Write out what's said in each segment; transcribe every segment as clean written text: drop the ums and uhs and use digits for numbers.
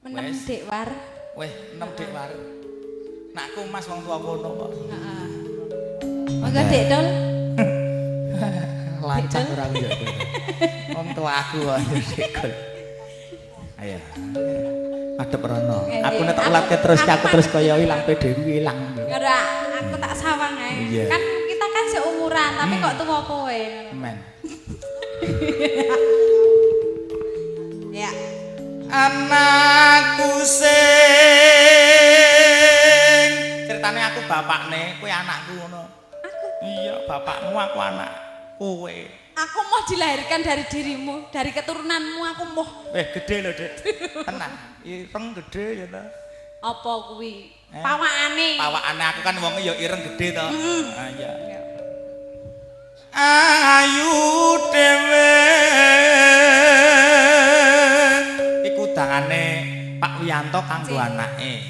Menem Wes. Dik War. Weh, 6 Dik War. Nakku Mas wong tua kono kok. Heeh. Monggo Dik Dul. Lancang ora aku ya. Wong tua aku kok Dik Dul. Ayo. Madhep rono. Aku nek tak ulatke terus aku terus kaya ilang PD ku ilang. Ora, aku tak sawang ae. Iya. Kan kita kan seumuran, tapi kok tuwa kowe. Men. Ya. Anakku sing ceritane aku bapakne, kowe anakku ngono. Aku Iya, bapakmu aku anak kowe. aku mau dilahirkan dari dirimu, dari keturunanmu aku mau. Eh, gede lho, Dik. Tenang. Ireng gede ya ta. Apa kuwi? Eh. Pawakane. Pawakane aku kan wonge ya ireng gede to. Ah iya. Ayu dhewe. Iku dangane Pak Wiyanto kanggo anake.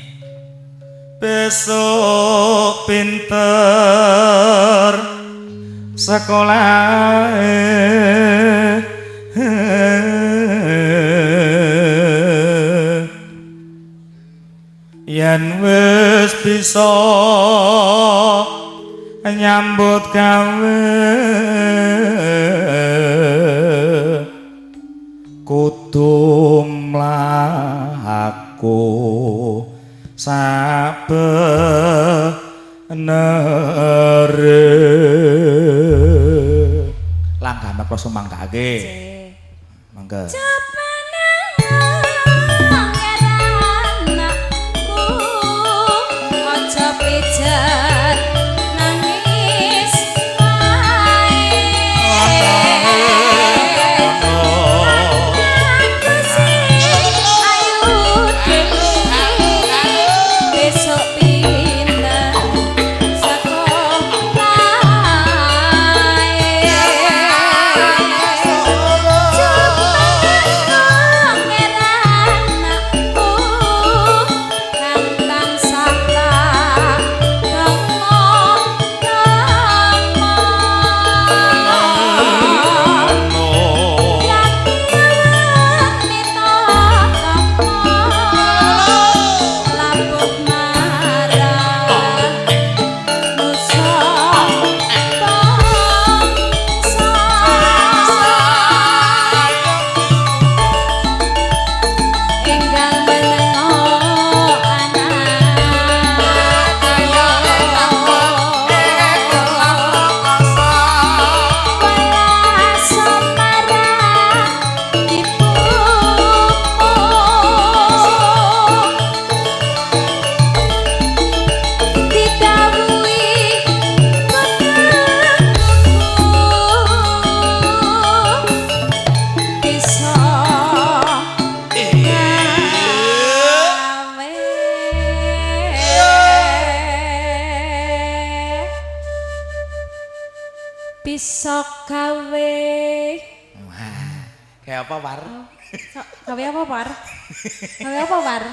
Besok pinter sekolah, yen wis bisa nyambut gawe kudu mlaku sabenere. Langgam krasa manggake. Mangga. Anakku aja pijet nangis wae. Anakku sing ayu dhewe besok pinter sekolah. Enggal menengo anak welas marang ibumu didhawuhi putraku bisa gawe bisa gawe. Wah, kayak apa, War? Gawe apa, War? Gawe apa, War?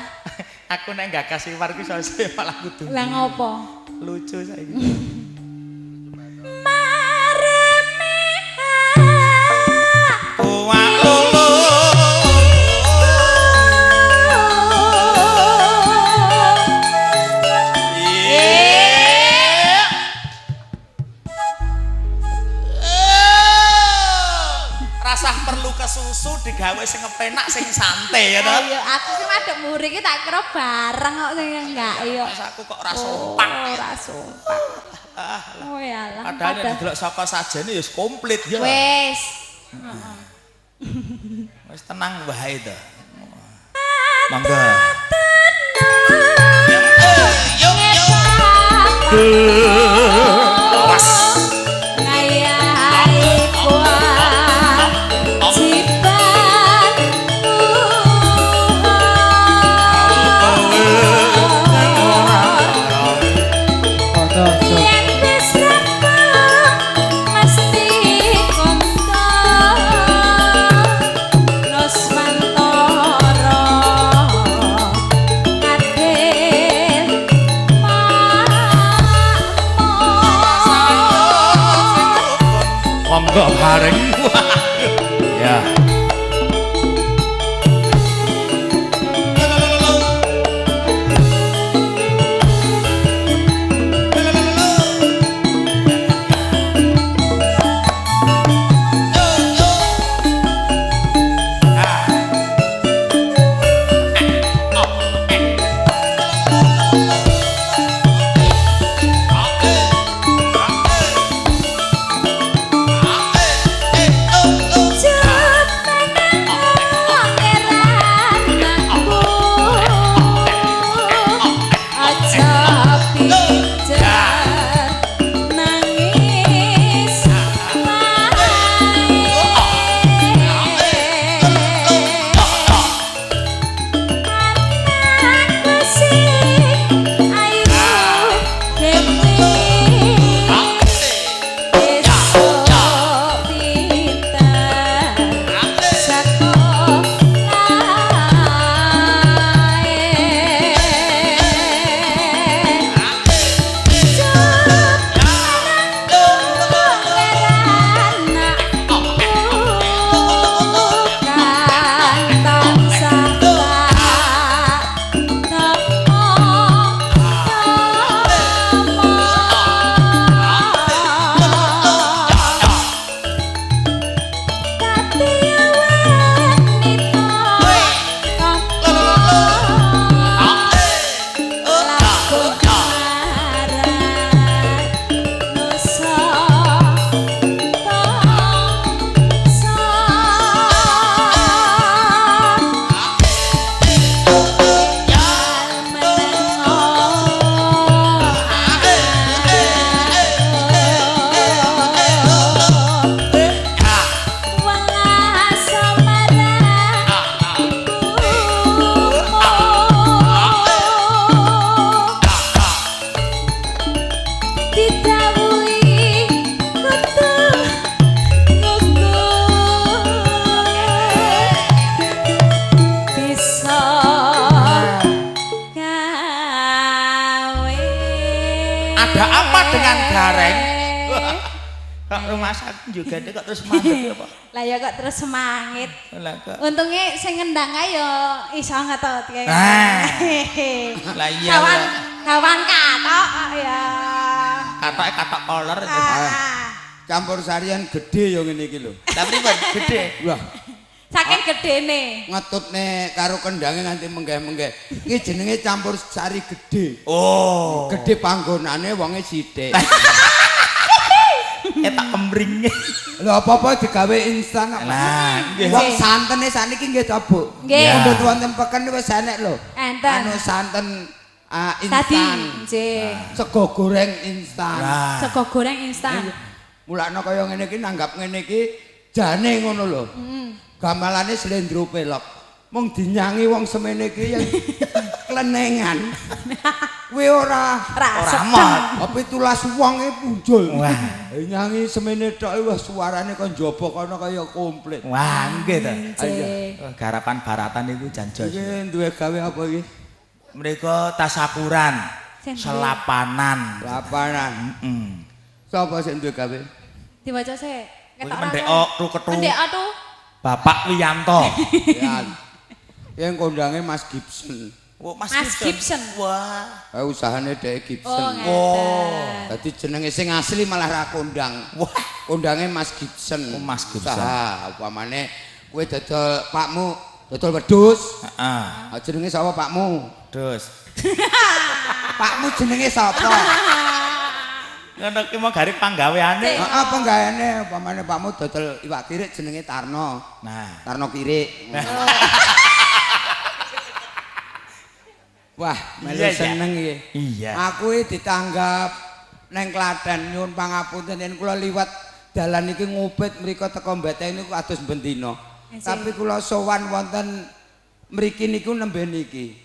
Aku nek gak kasih war ku saya malah kudu. Lah ngopo? Lucu saiki. Mareme Kuwak lolo. Rasah perlu kesusu digawe sing kepenak sing santai ya toh. Ayo aku ki madhep mburi ki tak kira bareng kok sing enggak iya. Masa aku kok ora sompak. Ora sompak. Oh yalah. Padahal nek didelok saka sajane ya wis komplit ya. Wis. Wis tenang wae to. Mangga. Yo yo. Awas. Ngayahi kewajiban. Yen wis rampung mesti kondo Nuswantara adil makmur. Monggo bareng. Ya. dengan Gareng. Kok rumah sakit juga kok terus mandek apa? Lah ya kok terus semangit. Lah kok. Untungnya sing ngendang kae ya iso ngetut kae. Nah. Lah iya. Kawan kawan katok ya. Katoke katok kolor. Ah. Campur sarian gede ya ngene iki lho. Lah pripun gede? Wah, Saking gedene. ngetutne karo kendange nganti menggeh-menggeh. Iki jenenge campur sari gede. Oh. Gede panggonane wonge sithik. Tak kemring. Lho apa-apa digawe instan kok. Lah, nggih. Wong santene saniki nggih to, Bu. Nggih. Mundhut wonten peken wis enek lho. Enten. Anu santen Tadi instan. nggih. Sego goreng instan. Lah. Sego goreng instan. Mulakno kaya ngene iki nanggap ngene iki jane ngono lho. Gamelane slendro pelok. Mung dinyangi wong semene iki yang klenengan. Kuwi ora Ora mot. Apa tulas wonge punjul. Wah. Nyangi semene tok wah suarane kon njaba kono kaya komplit. Wah, nggih to. Nggih. Oh, garapan baratan iku jan jos. Iki duwe gawe apa iki? Mereka tasakuran, Sing selapanan. Lapanan. Heeh. Sapa sing duwe gawe? Diwaca sik. Kuwi Ketok ora mendhek kowe? ruketu. Mendhek tuh. Bapak Wiyanto. Ya. Yang kondange Mas Gibson. Oh, Mas, Mas Gibson. Wah. Usahane dhek Gibson. Oh, Oh. ngeten. Dadi jenenge sing asli malah ra kondang. Wah. Kondange Mas Gibson. Oh, Mas Gibson. Usaha upamane kowe dodol pakmu dodol wedhus. Heeh. Ah, jenenge sapa pakmu? Terus. Pakmu jenenge sapa? Ngono ki mau gari panggaweane. Heeh, penggaweane upamane pakmu dodol iwak kirik jenenge Tarno. Nah. Tarno Kirik. Wah, melu Iya, iya. seneng iki. Iya. Aku iki ditanggap neng Klaten nyuwun pangapunten yen kula liwat dalan iki ngupit mriko teko Beteng niku kados bendina. Nggih. Tapi kula sowan wonten mriki niku nembe niki.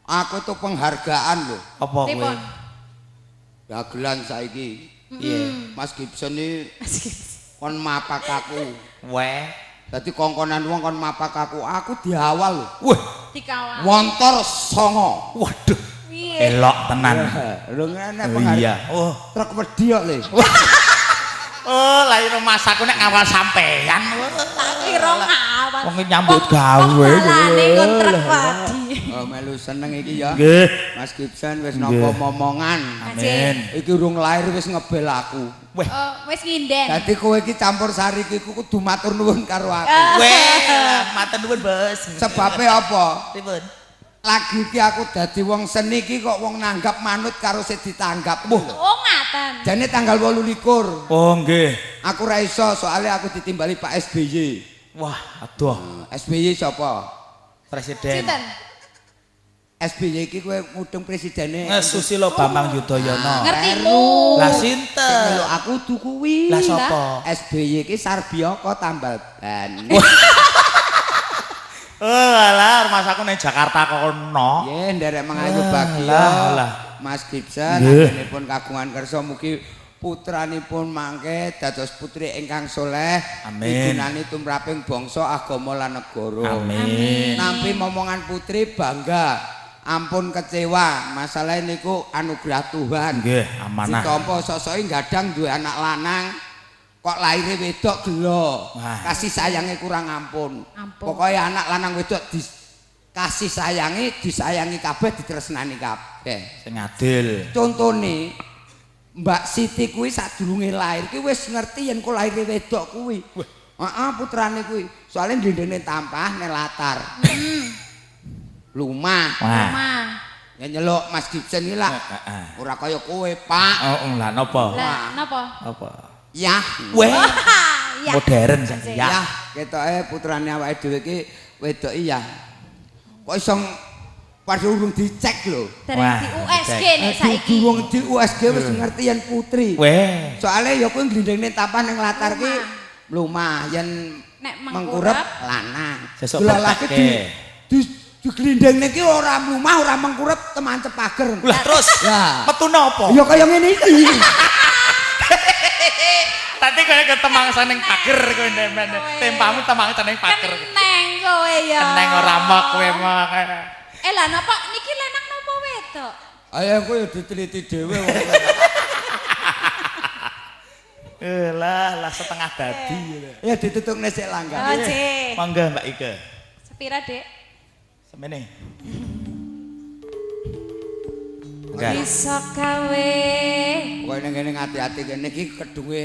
Aku tuh penghargaan lho. Apa kowe? Pripun? Dagelan saiki. Iya. Mas Gibson iki Mas Gibson. kon mapak aku. Weh. Dadi kongkonan wong kon mapak aku. Aku diawal lho. Wah. Dikawal. Montor songo. Waduh. Piye? Elok tenan. Lho ngene Oh, penghargaan. iya. Oh. Truk wedi kok le. Oh, lah iro masaku nek ngawal sampean. Tak kira ngawal. Wong nyambut gawe. Wong dalane nggon truk wedi. Oh, melu seneng iki ya. Nggih. Mas Gibson wis nampa momongan. Amin. Iki urung lahir wis ngebel aku. Weh. Oh, wis nginden. Dadi kowe iki campur sari iki kudu matur nuwun karo aku. Weh, matur nuwun, Bos. Sebabe apa? Pripun? Lagi iki aku dadi wong seni iki kok wong nanggap manut karo sing ditanggap. Wah. Oh, ngaten. Jane tanggal 28. Oh nggih. Aku ra iso soalnya aku ditimbali Pak SBY. Wah, aduh. SBY sapa? Presiden. Sinten? SBY iki kowe mudeng presidene. Susilo Bambang Yudhoyono. Ngertimu. Lah sinten? Lho aku kudu kuwi. Lah sapa? SBY iki Sarbiyoko tambal ban. Oh, alah, rumah aku ning Jakarta kono. Nggih, nderek mangayu bagya. Lah, lah. Mas Gibson Nggih. anggenipun kagungan kersa mugi putranipun mangke dados putri ingkang soleh, Amin. migunani tumraping bangsa, agama lan negara. Amin. Nampi momongan putri bangga, ampun kecewa. Masalah niku anugerah Tuhan. Nggih, amanah. Ditampa sok-soke gadang duwe anak lanang kok lahire wedok gelo. Wah. Kasih sayange kurang ampun. Ampun. Pokoke anak lanang wedok di kasih sayangi, disayangi kabeh, ditresnani kabeh. Sing adil. Contone Mbak Siti kuwi sadurunge lahir kuwi wis ngerti yen kok lahire wedok kuwi. Heeh, putrane kuwi. Soale ndendene tampah ning latar. Lumah. Wah. Omah. Ya nyeluk Mas Gibson iki lah. Heeh. Ora kaya kowe, Pak. Oh, lah napa? Lah, napa? Apa? Yah. Weh, Ya. modern saiki ya. Yah, ketoke putrane awake dhewe iki wedok iya. Kok iso padha urung dicek lho. Dereng Wah, di USG dicek. nek saiki. Durung di USG wis ngerti yen putri. Weh. Soale ya kuwi glindingne tampah ning latar ki mlumah yen Nek mengkurep mengkurep, lanang. Sesuk Dilalake di peteke. di diglindingne ki ora mlumah ora mengkurep temancep pager. Lah terus Lah. metu napa? Ya kaya ngene iki. Tadi kowe ketemangsan ning pager kowe nemen. Tempamu temangsan ning pager. Keneng kowe ya. Keneng ora mok kowe mok. Eh lah napa niki lanang napa wedok? Ayo kowe ya diteliti dhewe wong. Eh lah lah setengah dadi. Ya ditutukne sik langgam. Oh, nggih. Monggo Mbak Ike. Sepira, Dek? Semene. Enggak. Bisa gawe. Pokoke ning kene ati-ati kene iki kedunge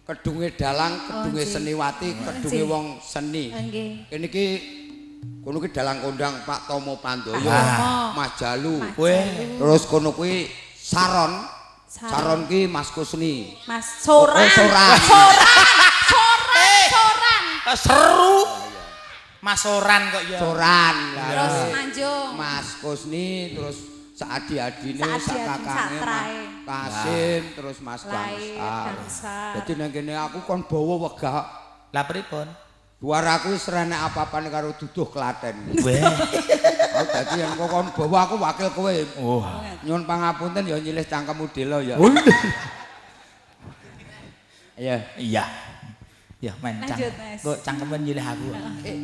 kedunge dalang, kedunge nggih. seniwati, kedunge Nggih. wong seni. Nggih. Kene iki kono ki dalang kondang Pak Tomo Pandoyo, Tomo. Mas Jalu. Mas Weh. Jalu. Terus kono kuwi Saron. Saron. Saron ki Mas Kusni. Mas Soran. Oh, Soran. Soran. Soran. Soran. Eh, seru. Mas Soran kok ya. Soran. Lah, Terus Manjung. Mas Kusni terus saadi-adine, Saadi-adi, sakakange satrae. Mas Kasim, terus Mas Lair, Gangsar. Gangsar. Dadi nang kene aku kon bawa wegah. Lah pripun? Suaraku wis ora enek apa-apane karo duduh Klaten. Weh. Aku dadi yen kok kon bawa aku wakil kowe. Wah. Nyuwun pangapunten ya nyilih cangkemmu dela ya. Iya. Iya. Ya mencang. Lanjut, Mas. Kok cangkemen nyilih aku. Eh,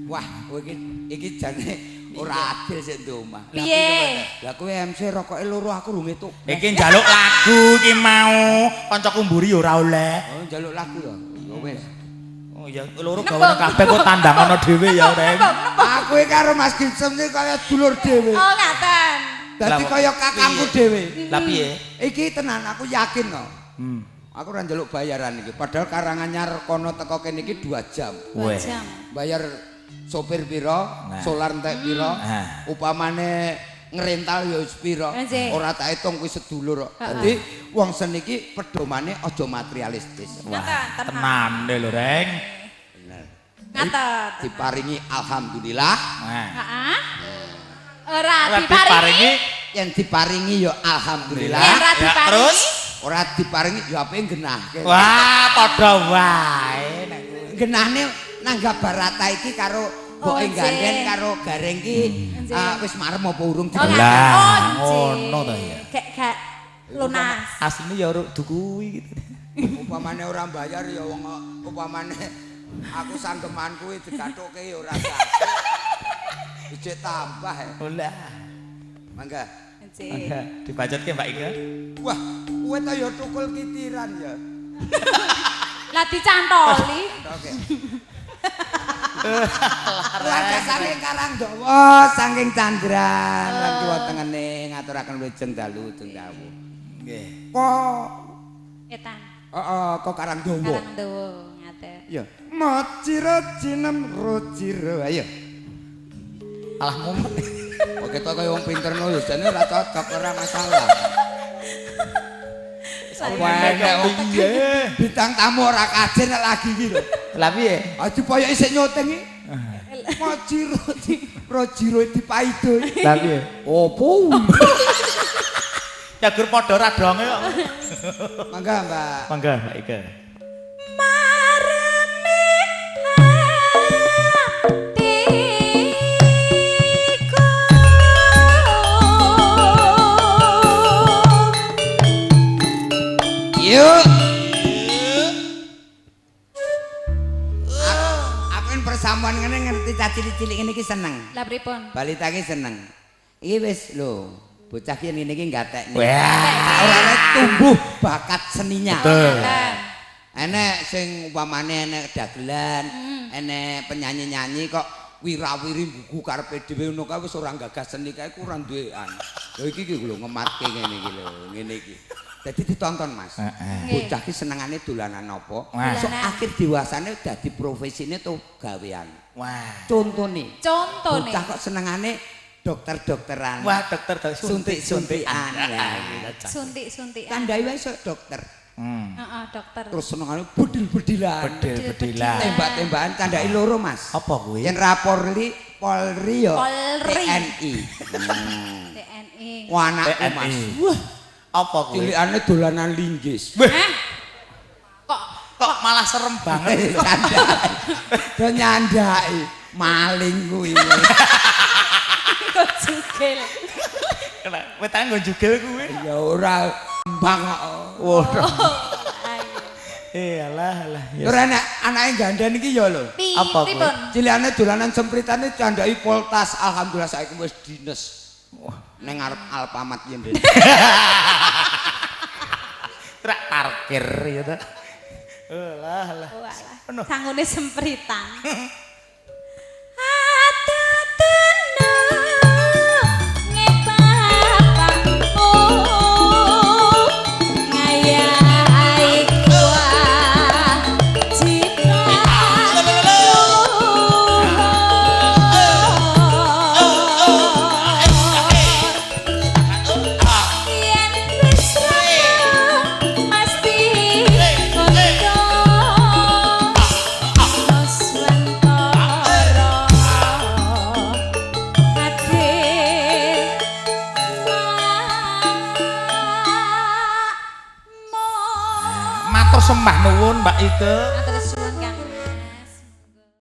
wah, kowe iki iki jane ora adil sik nduk omah. Piye? Lah kowe MC rokoke loro aku rung entuk. Iki njaluk lagu iki mau. Kancaku mburi ya ora oleh. Oh, njaluk lagu ya. Ya wis. Oh ya loro gawe kabeh kok tandang ana dhewe ya, Reng. Aku iki karo Mas Gibson iki kaya dulur dhewe. Oh, ngaten. Dadi Lah, kaya kakangku dhewe. Lah piye? Iki tenan aku yakin kok. Hmm. Aku ora njaluk bayaran iki. Padahal Karanganyar kono teko kene iki 2 jam. Dua Weh. jam. Bayar sopir piro, Nah. solar entek piro, Nah. upamane ngrental ya wis piro. Nggih. Ora tak hitung kuwi sedulur kok. Dadi wong seni iki pedomane aja materialistis. Wah, Ngaten, tenan lho, Reng. Ngaten. Diparingi alhamdulillah, Nah. Heeh. Ora Ora diparingi. diparingi yen diparingi ya alhamdulillah. Yen ora Ya, diparingi. terus? Ora diparingi ya ape genahke. Wah, padha wae nek kuwi. Genahne nanggap barata iki karo Oh, mboke ganden nggih. karo gareng ki Nggih. wis marem apa urung Oh, Lah, ngaten. Oh, nggih. ngono ta ya. Gek gak lunas. Asline ya ora kuwi gitu. Upamane ora bayar ya wong upamane aku sanggeman kuwi digathukke ya ora sah. Ijek tambah ya. Lah. Mangga. Nggih. Dibacotke Mbak Ika. Wah, kowe ta ya tukul kitiran ya. Lah dicantoli. Oke. Keluarga saking Karangdawa, saking Candran, lan kiwa tengene ngaturaken wilujeng dalu jeng dawuh. Nggih. Kok Etan. heeh, kok Karangdawa. Karangdawa ngaten. Ya. Macira cinem rojiro. Ayo. Alah mumet. Kok ketok kaya wong pinter no ya jane ora cocok ora masalah. Apa enek wong Piye? bintang tamu ora kajen nek lagi iki lho. Lah piye? Aja poyoke sik nyuting iki. Majiro rojiro dipaido. Lah piye? Opo? Ya gur padha radonge kok. Mangga, Mbak. Mangga Mbak Ika. Mareme atiku. Yuk. Aku kan persamuan ngene ngerti cah cilik-cilik ngene iki seneng. Lah pripun? Balita iki seneng. Iki wis lho, bocah ki ngene iki gatekne. Wah. Ora oleh tumbuh bakat seninya. Betul. Ngaten. Enek sing umpamane enek dagelan, enek penyanyi-nyanyi kok wirawiri buku karepe dhewe ngono kae wis ora gagas seni kae ku ora duwean. Lho iki ki lho ngematke ngene iki lho, ngene iki. Dadi ditonton Mas. Heeh. Bocah ki senengane dolanan apa? Wah. Sok akhir dewasane dadi profesine to gawean. Wah. Contone, Contone. bocah kok senengane dokter-dokteran. Wah, dokter dokter Suntik-suntikan. Lah. Suntik-suntikan. Tandai wae sok dokter. Hmm. Heeh, dokter. Terus senengane bedil-bedilan. Bedil-bedilan. Tembak-tembakan candaki loro Mas. Apa kuwi? Yen ra Polri, Polri ya Polri. TNI. TNI. Wah anakku Mas. TNI. Wah, apa kuwi? Cilikane dolanan linggis. Weh, Hah? Kok kok malah serem banget. Candaki. Do nyandaki maling kuwi. kok jugel. Wetane nggo jugel kuwi. Ya ora mbang kok. Wah. Ayo. Eh, alah alah. Ya. Ora enak anake gandhen iki ya lho. Apa kuwi? Pripun? Cilikane dolanan sempritane candaki Poltas. Alhamdulillah saiki wis dines. Ning ngarep Alfamart yen. Truk parkir ya ta. Lah lah. Walah. Sangune sempritan. Yen wis mesti kanca Nuswantara ade Matur sembah nuwun, Mbak Ike.